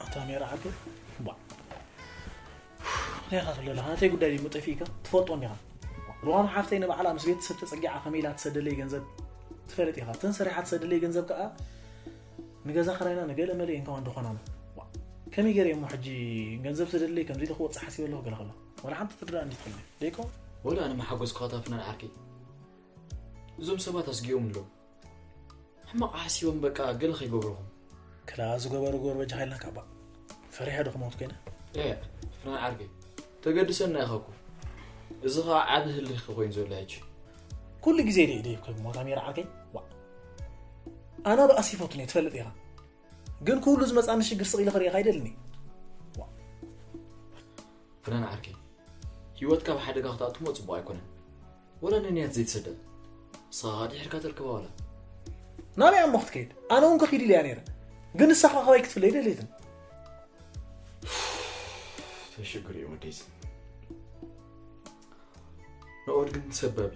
ኣታ ሜራ ዓርከይ፣ ባ፣ እንታይ ኢኻ ትብል ዘለኻ? ናተይ ጉዳይ ድዩ ጠፊእካ? ትፈልጦ እንዲኻ። ሩሃም ሓፍተይ ንባዕላ ምስ ቤተሰብ ተጸጊዓ ከመይ ኢላ ትሰደለይ ገንዘብ ትፈልጥ ኢኻ። እተን ሰሪሓ ትሰደለይ ገንዘብ ከኣ ንገዛ ክራይና ንገለ መለ እንኳን ድኾናና። ዋ፣ ከመይ ገይረ እሞ ሕጂ ገንዘብ ስደለይ ከምዚ ኢለ ክወጽእ ሓሲበ ኣለኹ ገለ ከሎ። ዋላ ሓንቲ ትርዳእ እንዲ ትኽእል ደይኮ? ወላ ኣነ መሓጎስኩኻ ኣታ ፍናን ዓርከይ። እዞም ሰባት ኣስጊኦም ኣለዉ። ሕማቕ ሓሲቦም በቃ ገለ ከይገብሩኹም። ክላ ዝገበሩ ገበሩ በጃኻ ኢልናካ እባ። ፈሪሐ ዶ ክሞት ኮይነ? ኤ፣ ፍናን ዓርከይ። ተገድሰና ኢኻ እኮ። እዚ ኸኣ ዓቢ ህልኽ ኮይኑ ዘሎ ሕጂ። ኩሉ ግዜ ደይ ደይ ከም ሞታ ሜራ ዓርከይ። ዋ። ኣነ ብኣስ ይፈቱን እየ ትፈልጥ ኢኻ። ግን ኩሉ ዝመጻኒ ሽግር ስቕ ኢለ ክርእኻ ኣይደልን እየ። ዋ። ፍናን ዓርከይ። ህይወትካ ኣብ ሓደጋ ክትኣትሞ ጽቡቕ ኣይኮነን። ወላ ንንያት ዘይትሰደድ። ንስኻ ድሒርካ ተርክባ ዋላ። ናበይ እሞ ክትከይድ? ኣነ እውን ክኺድ ኢለ እያ ነይረ። ግን ንሳ ኸኣ ካባይ ክትፍለ ኣይደለየትን። ተሽግር እዩ ወደይ። ንኦድ ግን ሰባቢ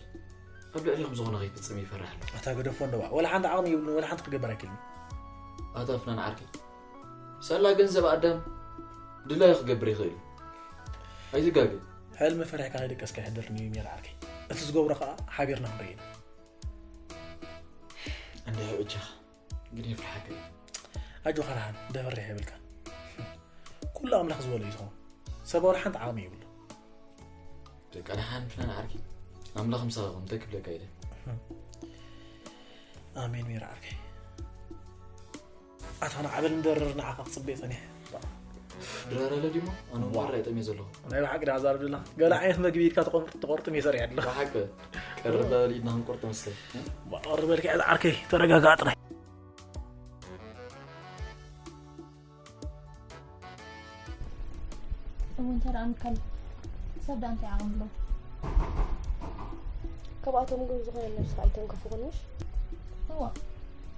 ኣብ ልዕሊኹም ዝኾነ ከይፍጽም ይፈርሕ ኣሎ። ኣታ ገደፎ እንደባ። ወላ ሓንቲ ዓቕሚ የብሉን፣ ወላ ሓንቲ ክገብር ኣይክእልን። ኣታ ፍናን ዓርከይ። ሳላ ገንዘብ ኣዳም ድላዩ ክገብር ይኽእል እዩ። ኣይትጋገ። ሕልሚ ፈሪሕካ ከይደቀስካ ይሕደር ንዩ ሜራ ዓርከይ። እቲ ዝገብሮ ኸኣ ሓቢርና ክንርኢ ኢና። እንድዒ በጃኻ። ግን የፍርሓካ እዩ። ኣጆኻ ደሓን፣ ደፈርሕ የብልካን። ኩሉ ኣምላኽ ዝበሎ እዩ ዝኸውን። ሰብ ዋላ ሓንቲ ዓቕሚ የብሉ። በቃ ደሓን ፍናን ዓርከይ። ኣምላኽ ምሳኻ ይኹን፣ እንታይ ክብለካ ኢለ። ኣሜን ሜራ ዓርከይ። ኣታ ንዓበል ንደርር ንዓኻ ክጽበ ጸኒሐ። ድራር ኣለ ዲሞ? ኣነ ዋ። እምበር ኣይጠምየ ዘለኹ። ናይ ብሓቂ ዳ ዛረብ ደላ? ገለ ዓይነት መግቢ ኢድካ ትቆርጥ፣ ትቆርጥ እየ ሰሪሐ ኣለኹ። ብሓቂ ቀርብ በል ኢድና ክንቆርጥ መስለኝ። ዋ፣ ቀርብ በል ከኣ ዓርከይ፣ ተረጋጋእ ጥራይ። እሞ እንተ ደኣ ምካል ሰብ ደኣ እንታይ ዓቕሚ ኣለዎ? ካብኣቶም ግን ዝኾነ ነብስኻ ኣይተንከፍኹን ምሽ?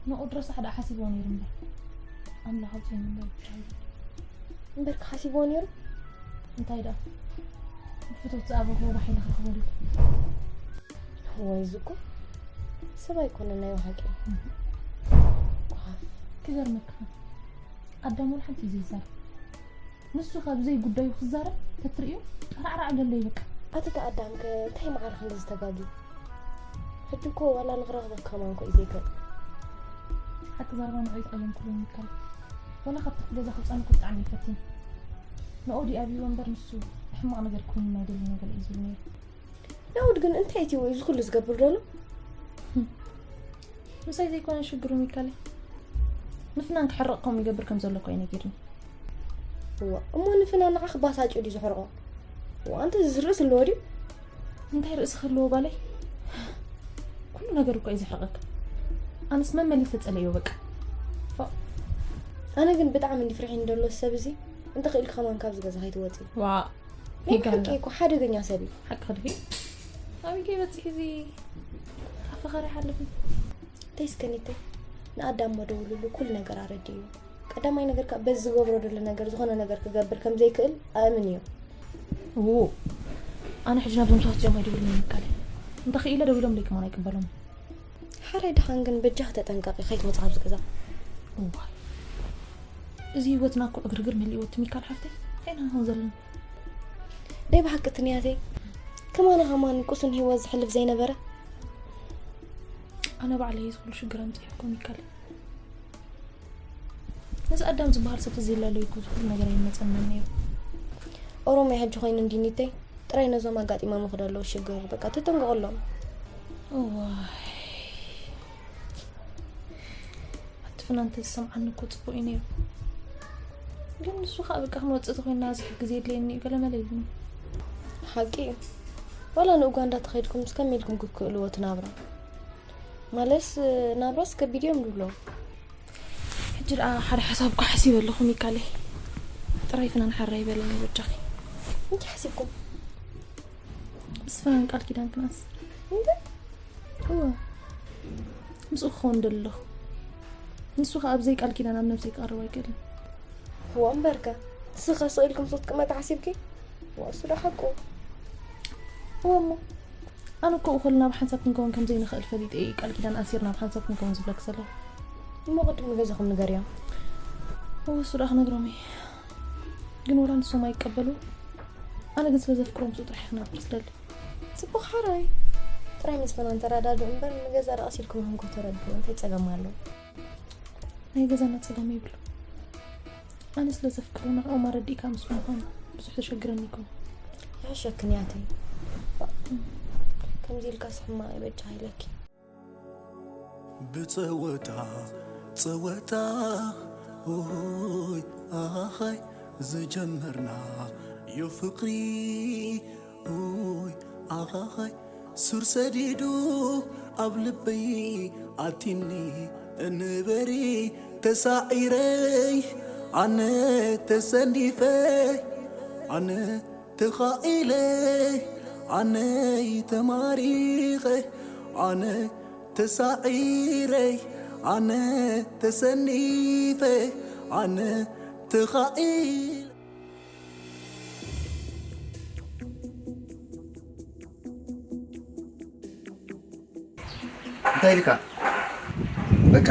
ንቑድ ረሳሕ ደኣ ሓሲብዎ ነይሩ እምበር። ኣምላኽ ኣውፅእኒ እምበር ብቻ። እምበር ክሓሲብዎ ነይሩ? እንታይ ደኣ? ብፍቶት ዝኣበኽዎ ባሕ ኢለ ክረኽበሉ። ወይ ዝኮ ሰብ ኣይኮነን ናይ ብሓቂ። እህ። ጓፍ። ክገርመካ። ኣዳም ወላ ሓንቲ እዩ ዘይዛረብ። ንሱ ካብ ዘይጉዳዩ ክዛረብ ተትርእዮ ጠራዕራዕ ገለ ይበቃ። ኣቲ ኣዳም ከ እንታይ መዓር ክንዲ ዝተጋግዩ? ሕጂ እኮ ዋላ ንክረኽበካ ከማን እኮ እዩ ዘይክእል። ሓቂ ዘረባ ንዕቤት ኣየንኩሎን ይከል። ዋላ ካብቲ ገዛ ክውፃኒ እኮ ብጣዕሚ ይፈትን። ንኦዲ ኣብይዎ እምበር ንሱ ሕማቕ ነገር ክውንና ይደሊ ነገር እዩ ዝብል ነይሩ። ናውድ ግን እንታይ እቲ ወይ እዚ ኩሉ ዝገብር ዘሎ? ምሳይ ዘይኮነ ሽግሩ ሚካለይ። ንፍናን ክሕረቕ ከምኡ ይገብር ከም ዘሎ እኮ ይነጊርኒ። እዋ፣ እሞ ንፍናን ንዓኺ ባሳጭ ድዩ ዝሕርቖ? እዋ፣ ኣንቲ እዚ ርእሲ ኣለዎ ድዩ? እንታይ ርእሲ ክህልዎ ጓለይ? ኩሉ ነገር እኮ እዩ ዝሕርቐካ። ኣነስ መመሊሰ ጸለዮ በቃ። ፎእ። ኣነ ግን ብጣዕሚ እንዲ ፍርሒኒ ዘሎ ሰብ እዚ፣ እንተኽኢልኪ ከማን ካብዚ ገዛ ከይትወጺ። ዋ፣ ናይ ይጋለ። ብሓቂ እኮ ሓደገኛ ሰብ እዩ። ሓቂ ክድፊ? ኣበይ ከይበጽሕ እዚ ኣፈኸር ይሓልፍ? ተይ እስከ ኒተይ፣ ንኣዳም እሞ ደውልሉ፣ ኩሉ ነገር ኣረድእዩ። ቀዳማይ ነገር ከኣ በዚ ዝገብሮ ዘሎ ነገር ዝኾነ ነገር ክገብር ከም ዘይክእል ኣእምን እዩ። እዎ፣ ኣነ ሕጂ ናብዞም ሰባት እዚኦም ኣይደውልን እየ ሚካለይ። እንተኽኢለ ደዊሎም ለይ ከማን ኣይቅበሎም። ሓራይ ድኻን ግን በጃኺ ተጠንቀቒ፣ ከይትወጽኢ ካብዚ ገዛ። እዋይ፣ እዚ ህይወትና እኮ ዕግርግር መሊእዎ እቲ ሚካል ሓፍተይ። እንታይ ኢና ንኸውን ዘለና? ናይ ብሓቂ እቲ ንያተይ ከማን ከማን ቁሱን ህይወት ዝሕልፍ ዘይነበረ? ኣነ ባዕለይ እዚ ኩሉ ሽግር ኣምጺኤ እኮ ሚካል። ነዚ ኣዳም ዝበሃል ሰብ ተዘይላለዩ እኮ እዚ ኩሉ ነገር ኣይመጸናን ነይሩ። ኦሮምያ ሕጂ ኮይኑ እንዲ ኒተይ ጥራይ ነዞም ኣጋጢሞም ይኸዱ ኣለዉ ሽግር በቃ ተጠንቀቐሎም። እዋይ። ኣቲ ፍናን እንተዝሰምዓኒ እኮ ጽቡቕ እዩ ነይሩ። ግን ንሱ ኸኣ በቃ ክንወጽእ ተኾይንና እዚ ግዜ የድልየኒ እዩ ገለመለ ይብሉኒ። ሓቂ እዩ። ዋላ ንኡጋንዳ ተኸይድኩም እስከ ከመይ ኢልኩም ክትክእልዎ እቲ ናብራ? ማለትስ ናብራስ ከቢድ እዮም ዝብሎ። ሕጂ ደኣ ሓደ ሓሳብ እኳ ሓሲበ ኣለኹ ሚካለይ። ጥራይ ፍናን ሓራይ በለኒ በጃኺ። እንታይ ሓሲብኩም? ምስ ፍናን ቃል ኪዳን ክንኣስር። እንታይ? እወ። ምስኡ ክኸውን ደሊ ኣለኹ። ንሱ ኸኣ ብዘይ ቃል ኪዳን ኣብ ነብሰይ ክቐርብ ኣይክእልን። እዋ እምበርከ፣ ንስኸ ስቕ ኢልኪ ምስኡ ክትቅመጢ ሓሲብኪ? እዋ እሱ ዶ ሓቁ? እወ እሞ፣ ኣነ እኮ እኹልና ብሓንሳብ ክንከውን ከም ዘይንኽእል ፈሊጠ እየ ቃል ኪዳን ኣሲርና ብሓንሳብ ክንከውን ዝብለኪ ዘለኹ። እሞ ቅድም ንገዛኹም ንገርዮም። እወ እሱ ደኣ ክነግሮም እየ። ግን ወላ ንሶም ኣይቀበሉ። ኣነ ግን ስለ ዘፍቅሮ ምስኡ ጥራሕ እየ ክነብር ዝደሊ። ጽቡቕ ሓራይ። ጥራይ ምስ ፍናን ተረዳድኡ እምበር ንገዛ ደኣ ቀስ ኢልኩም ኢኹም እኮ ተረድኡ። እንታይ ጸገም ኣሎ? ናይ ገዛና ጸገም የብሉ። ኣነ ስለ ዘፍቅሮ ንዕኦም ኣረዲእካ ምስ ምዃኑ ብዙሕ ተሸግረኒ ይኮን። ይሕሸክን ያተይ። ከምዚ ኢልካስ ሕማቕ ይበጃ ኢለኪ። ብጸወታ ጸወታ ኦይ ኣኻኻይ ዝጀመርናዮ ፍቕሪ ኦይ ኣኻኻይ ሱር ሰዲዱ ኣብ ልበይ ኣቲኒ እንበሪ ተሳዒረይ ኣነ ተሰኒፈ ኣነ ተኻኢለ ኣነይ ተማሪኸ ኣነ ተሳዒረ ኣነ ተሰኒፈ ኣነ ተኻኢለ። እንታይ ኢልካ? በቃ፣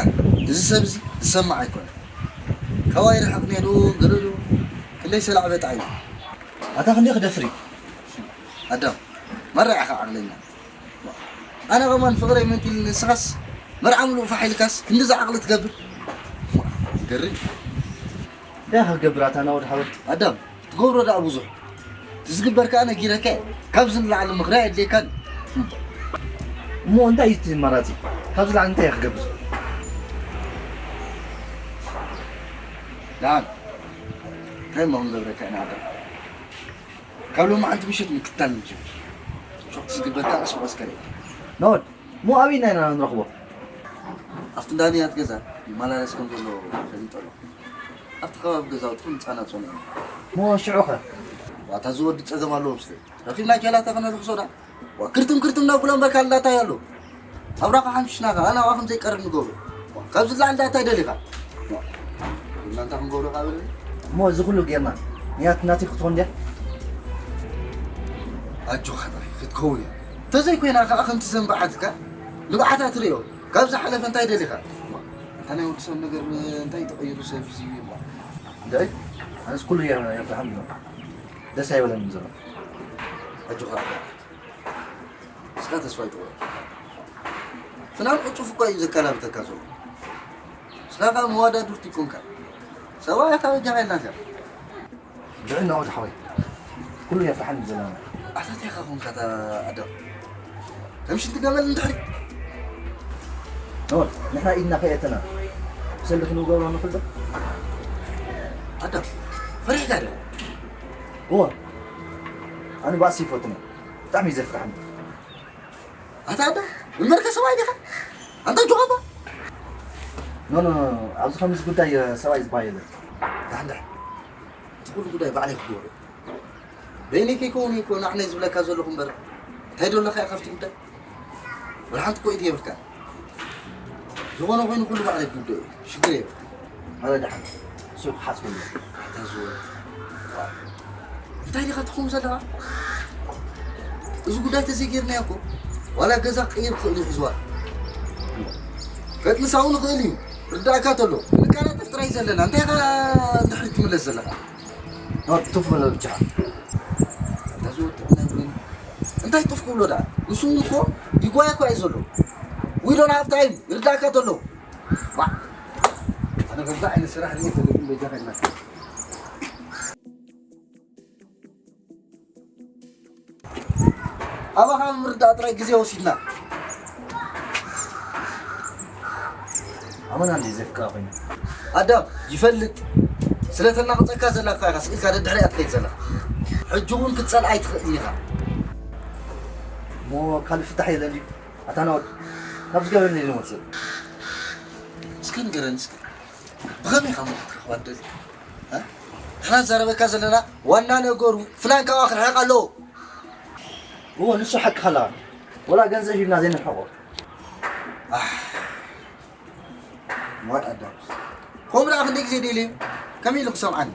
እዚ ሰብ እዚ ዝሰማዕ ኣይኮነን። ካባይ ርሕቕ ነይሩ፣ ገለሉ፣ ክንደይ ሰላዕ በጣዕ እዩ። ኣታ ክንደይ ክደፍር እዩ? ኣዳም፣ መራ ኢኻ ዓቕለኛ። ኣነ ከማን ፍቕረይ ምእንቲ ኢልኒ፣ ንስኻስ መርዓ ምሉእ ፋሕ ኢልካስ ክንድዚ ዓቕሊ ትገብር? ገርም። እንታይ ኢኻ ክትገብር ኣታ ናውድ ሓወይ? ኣዳም፣ ትገብሮ ደኣ ብዙሕ። እቲ ዝግበር ከኣ ነጊረካ እየ። ካብዚ ንላዕሊ ምኽሪ ኣየድልየካን። እሞ እንታይ እዩ እቲ ኣማራጺ? ካብዚ ላዕሊ እንታይ እየ ክገብር? ደሓን፣ እንታይ እሞ ክንገብረካ ኢና ኣዳም? ካብ ሎማዓንቲ ምሸት ምክታል ንጀምር። ሸውዓተ ዝግበርካ ቀስ ብቐስ ከርእየካ። ናወድ፣ እሞ ኣበይ ኢና ኢና ንረኽቦ? ኣብቲ እንዳ ንያት ገዛ ይመላለስ ከም ዘሎ ፈሊጠ ኣለኹ። ኣብቲ ከባቢ ገዛውትኹም ህጻናት ጸኒሑ። እሞ ሽዑኸ? ዋታ ዝወዲ ጸገም ኣለዎ ምስለይ። ረኺብና ኬላታ ከነልኽሶ ዳ? ዋ፣ ክርትም ክርትም ነብሎ እምበር ካልእ እንታይ ኣሎ? ኣብራኻ ሓምሽሽና ኸኣ ናብኣ ከም ዘይቀርብ ንገብሮ። ዋ፣ ካብዚ ላዕሊ እንታይ ደሊኻ? እናንታ ክንገብሮ ካብ እሞ እዚ ኩሉ ጌርና ንያት ናቲ ክትኾን ድያ? ኣጆኻ ጥራይ ክትከውን እያ። ተዘይኮይና ከዓ ከምቲ ዘንበዓትካ ንብዓታ ትርእዮ። ካብ ዝሓለፈ እንታይ ደሊኻ? እታ ናይ ወዲ ሰብ ነገር እንታይ ተቐይሩ ሰብ እዚ ይባ? ደይ ኣነስ ኩሉ ጌርና የፍርሓም ደስ ኣይበለንም ዘሎ። ኣጆኻ ጥራይ። እስኻ ተስፋ ኣይትቑረጽ። ፍናን ቅልጡፍ እኳ እዩ ዘከላብተካ ዘሎ። እስኻ ካብ መዋዳድርቲ ኮንካ። ሰብኣይ ኢኻ በጃኻ ኢልናካ። ብዕና ወዲ ሓወይ። ኩሉ የፍርሓኒ ዘለና። ኣታ እንታይ ኢኻ ኮንካ እታ ኣዳም? ከም ሽንቲ ገመል እንድሕሪ። ኖር፣ ንሕና ኢድና ከየእተና። ብሰልዲ ክንገብሮ ንኽእል ዶ? ኣዳም፣ ፈሪሕካ ዶ? እወ። ኣነ ባእሲ ይፈትኖ። ብጣዕሚ እዩ ዘፍርሓኒ። ኣታ ኣዳም፣ እምበርከ ሰብኣይ ዲኻ? ኣንታ ጆሃባ። ኖ፣ ኖ፣ ኖ፣ ኖ። ኣብዚ ከምዚ ጉዳይ፣ እ፣ ሰብኣይ ዝበሃል የለን። ዳሕንዳሕ። እቲ ኩሉ ጉዳይ ባዕለይ ክገብሮ። በይነይ ከይከውን እኮ ንዓነይ ዝብለካ ዘለኹ እምበር። እንታይ ዶ ኣለኻ ኢኻ ኣብቲ ጉዳይ? ወላ ሓንቲ እኮ ኢድ የብልካ። ዝኾነ ኮይኑ ኩሉ ባዕለይ ክውድኦ እዩ። ሽግር የብልካ። ኣረ ደሓን። ሱቕ ሓስበሉ። ኣታ ዝወ-፣ እንታይ ዲኻ ትኸውን ዘለኻ? እዚ ጉዳይ ተዘይጌርናዮ እኮ ዋላ ገዛ ክቕይር ክኽእል እዩ ሒዝዋ። ከጥንሳው ንኽእል እዩ። ርዳእካ ተሎ። ንቃላጠፍ ጥራይ ዘለና። እንታይ ኢኻ ድሕሪት ትምለስ ዘለኻ? ኖር፣ ቱፍ በሎ ብቻ። ኣታ ዝወ-፣ እንታይ ጡፍ ክብሎ ደኣ? ንሱ እውን እኮ ይጓየ እኮ እዩ ዘሎ። We don't have time። ይርዳእካ ተሎ። ዋ። ኣነ ከምዛ ዓይነት ስራሕ ርእየ ፈለጥኩም በጃኻ ኢልና። ኣባኻ ምርዳእ ጥራይ ግዜ ወሲድና። ኣመና እንዲ ዘፍቅራ ኮይና። ኣዳም፣ ይፈልጥ። ስለ ተናቕጸካ ዘላ እኳ ኢኻ ስኢልካ ደድሕሪኣ ትኸይድ ዘለኻ። ሕጂ እውን ክትጸልኣ ኣይትኽእልን ኢኻ። እሞ ካልእ ፍታሕ የለን ድዩ? ኣታ ናወድ፣ ካብ ዝገበረኒ ኢሉ መጽእ። እስከ ንገረኒ እስከ። ብኸመይ ኢኻ እሞ ክትረኽባ ትደሊ? እ? ንሕና ንዛረበካ ዘለና ዋና ነገሩ ፍናን ካብኣ ክርሕቕ ኣለዎ። እወ፣ ንሱ ሓቅኻ ኣለኻ። ወላ ገንዘብ ሂብና ዘይንርሕቖ። ኣሕ። ዋይ ኣዳም። ከምኡ ደኣ ክንደይ ግዜ ደልየ ከመይ ኢሉ ክሰምዓኒ?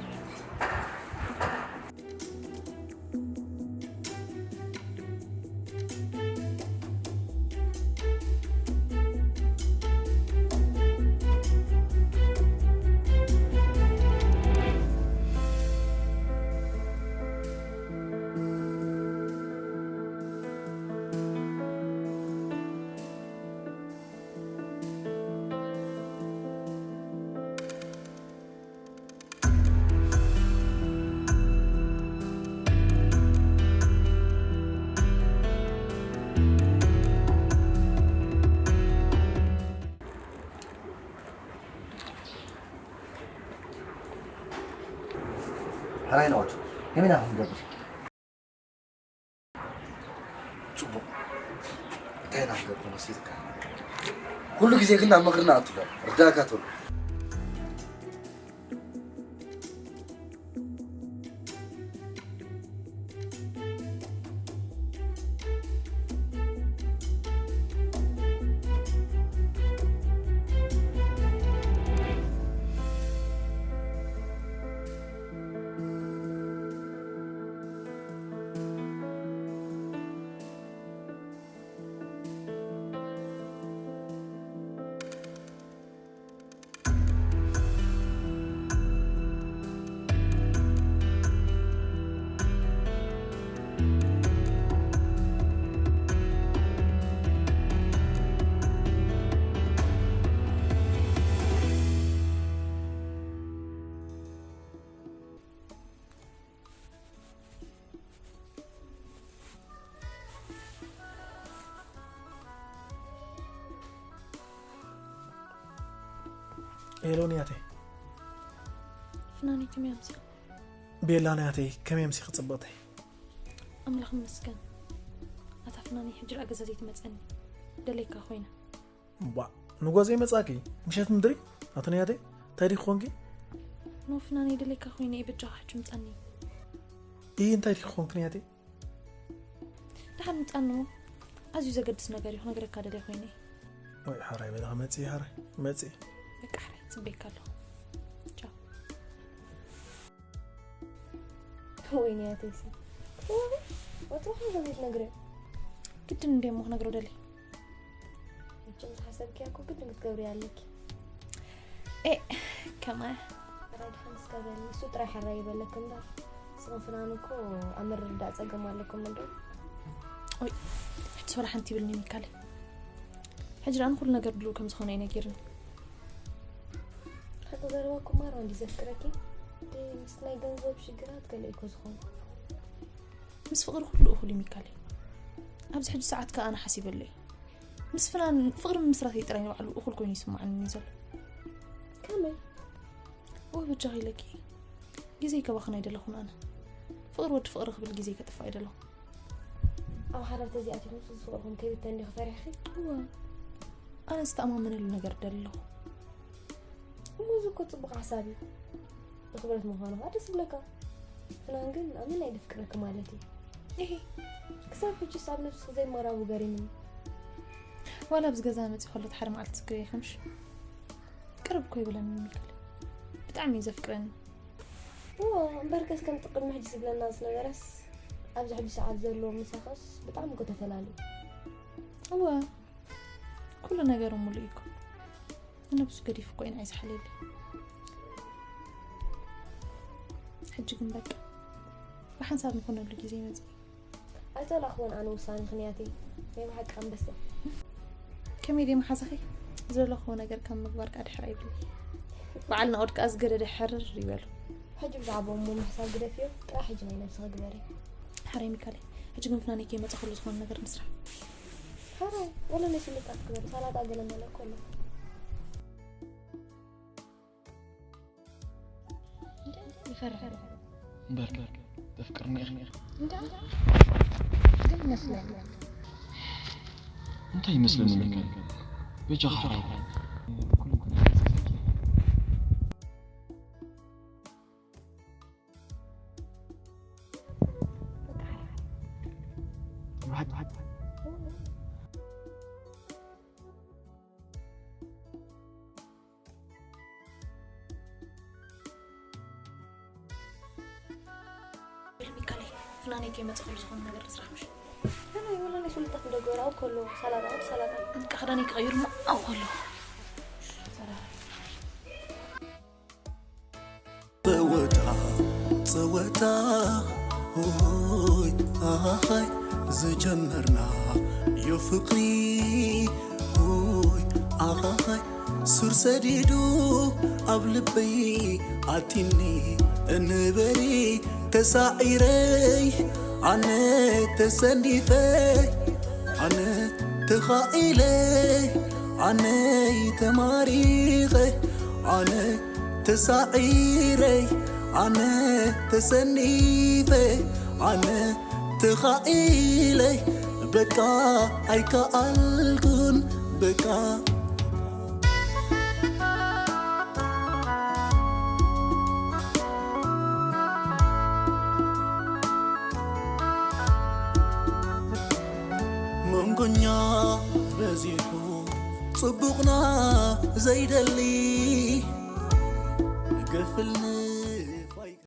ሕራይ ነቐቱ ከመይ ኢና ክንገብር? ጽቡቕ። እንታይ ኢና ክንገብር መሲልካ? ኩሉ ግዜ ግን ናብ ምኽሪ ንኣቱ ኣሎ። ርዳእካ ተሎ። ሄሎ ንያተይ። ፍናነይ ከመይ ኣምሲኻ? ቤላ ንያተይ ከመይ ኣምሲኺ ጽብቕተይ? ኣምላኽ ይመስገን። ኣታ ፍናነይ ሕጂ ደኣ ገዛ ዘይትመጸኒ ደለይካ ኮይነ። እምቧእ፣ ንጎ ዘይመጻኪ፣ ምሸት ምድሪ? ኣቲ ንያተይ፣ እንታይ ዲኺ ኮንኪ? ኖ ፍናነይ ደለይካ ኮይነ እየ፣ በጃኻ ሕጂ ምጻኒ። እይ፣ እንታይ ዲኺ ኮንኪ ንያተይ? ደሓን ምጻኒ እሞ፣ ኣዝዩ ዘገድስ ነገር እዩ ክነግረካ ደልየ ኮይነ። ወይ ሓራይ በላ መጽእ ሓራይ መጽእ። በቃ ሓራይ ጽበይካ ኣለኹ። ቻው። ወይኔ ኣተይሲ ወትሮ ከም ዘይት ነግረ ግድን እንደ ሞ ክነግሮ ደሊ። መቸም ተሓሰብኪያ እኮ ግድን ክትገብሪ ኣለኪ። ኤ ከማያ ኣራይ ድሓን እስከ በሊ እሱ ጥራይ ሓራይ ይበለክ እምበር ስቕንፍናን እኮ ኣብ ምርዳእ ጸገም ኣለኩም እንዶ። ሕጂ ወላ ሓንቲ ይብልኒ ሚካለ። ሕጂ ዳን ኩሉ ነገር ድልው ከም ዝኾነ እዩ ነጊርኒ። ሓቂ ዘረባ እኮ ማራ እንዲ ዘፍቅረኪ ምስ ናይ ገንዘብ ሽግራት ገለ እኮ ዝኾነ። ምስ ፍቕሪ ኩሉ እኹል እዩ ሚካለ። ኣብዚ ሕጂ ሰዓት ከኣ ኣነ ሓሲበለይ ምስ ፍናን ፍቕሪ ምምስራት እዩ ጥራይ ንባዕሉ እኹል ኮይኑ ይስማዓኒ ዘሎ። ከመይ ወይ በጃኺ ኢለኪ ግዜ ከባኽን ኣይደለኹን ኣነ። ፍቕሪ ወዲ ፍቕሪ ክብል ግዜ ከጥፋ ኣይደለኹ። ኣብ ሓዳር ተዚኣትኩም ምስ ዝፍቕርኩም ከይብተን ዲኺ ፈሪሕኺ? እወ ኣነ ዝተኣማመነሉ ነገር ደለኹ። እሞ እዚ እኮ ጽቡቕ ሓሳብ እዩ። ብኽብረት ምዃኑ ከዓ ደስ ይብለካ። ፍናን ግን ኣመና ይደፍቅረኪ ማለት እዩ። እሂ ክሳብ ሕጂስ ኣብ ነብስኺ ዘይምቕራቡ ገሪምኒ። ዋላ ኣብዚ ገዛ መፂ ከሎ ሓደ መዓልቲ ዝክር ይኸምሽ ቅርብ እኮ ይብለኒ ሚካል። ብጣዕሚ እዩ ዘፍቅረኒ። እዎ እምበርከስ ከምቲ ቅድሚ ሕጂ ዝብለና ዝነበረስ ኣብዚ ሕጂ ሰዓት ዘሎ ምሳኸስ ብጣዕሚ እኮ ተፈላለዩ። እወ ኩሉ ነገሩ ሙሉእ እዩ እኮ። ንነብሱ ገዲፉ እኮ እዩ ንዓይ ዝሓልየለይ። ሕጂ ግን በቃ ብሓንሳብ ንኾነሉ ግዜ ይመጽእ። ኣይተላኽዎን ኣነ ውሳኔ ክንያተይ ናይ ብሓቂ ኣንበሳ። ከመይ ደይ መሓዛኺ ዝደለኽዎ ነገር ካብ ምግባር ከዓ ድሕር ኣይብል። በዓል ናኦድ ከዓ ዝገደደ ሕርር ይበሉ። ሕጂ ብዛዕባኦም ምሕሳብ ግደፍዮ፣ ጥራሕ ሕጂ ናይ ነብስኺ ግበሪ። ሓራይ ሚካለይ፣ ሕጂ ግን ፍናነይ ከይመፀ ኩሉ ዝኾነ ነገር ንስራሕ። ሓራይ ወላ ናይ ስልጣት ግበሪ፣ ሳላጣ ገለ መለ እኮ ኣሎ። ይፈርሕ እምበር ተፍቅርኒ ኢኺ። ግን ይመስለኒ እንታይ ይመስለኒ ሚካል? በጃኻ ሓራይ ኩሉ ሚካለይ ፍናነይ ከይመፀ ኩሉ ዝኾነ ነገር ንስራሕ ምሽ። ናይ ወላ ናይ ስልጣት እንደገበረ ኣብ ከሎ ሳላጣ ኣብ ሳላጣ። በቃ ክዳነይ ክቐይር እሞ ኣብ ከሎ። ጸወታ ጸወታ ሆይ ኣሃይ ዝጀመርና ዮ ፍቕሪ ሆይ ኣሃይ ሱር ሰዲዱ ኣብ ልበይ ኣቲኒ እንበሪ ተሳዒረይ ኣነ ተሰኒፈ ኣነ ተኻኢለ ኣነይ ተማሪኸ ኣነ ተሳዒረይ ኣነ ተሰኒፈ ኣነ ተኻኢለይ በቃ ኣይከኣልኩን በቃ መንጎኛ በዚሑ ጽቡቕና ዘይደሊ ገፍልኒ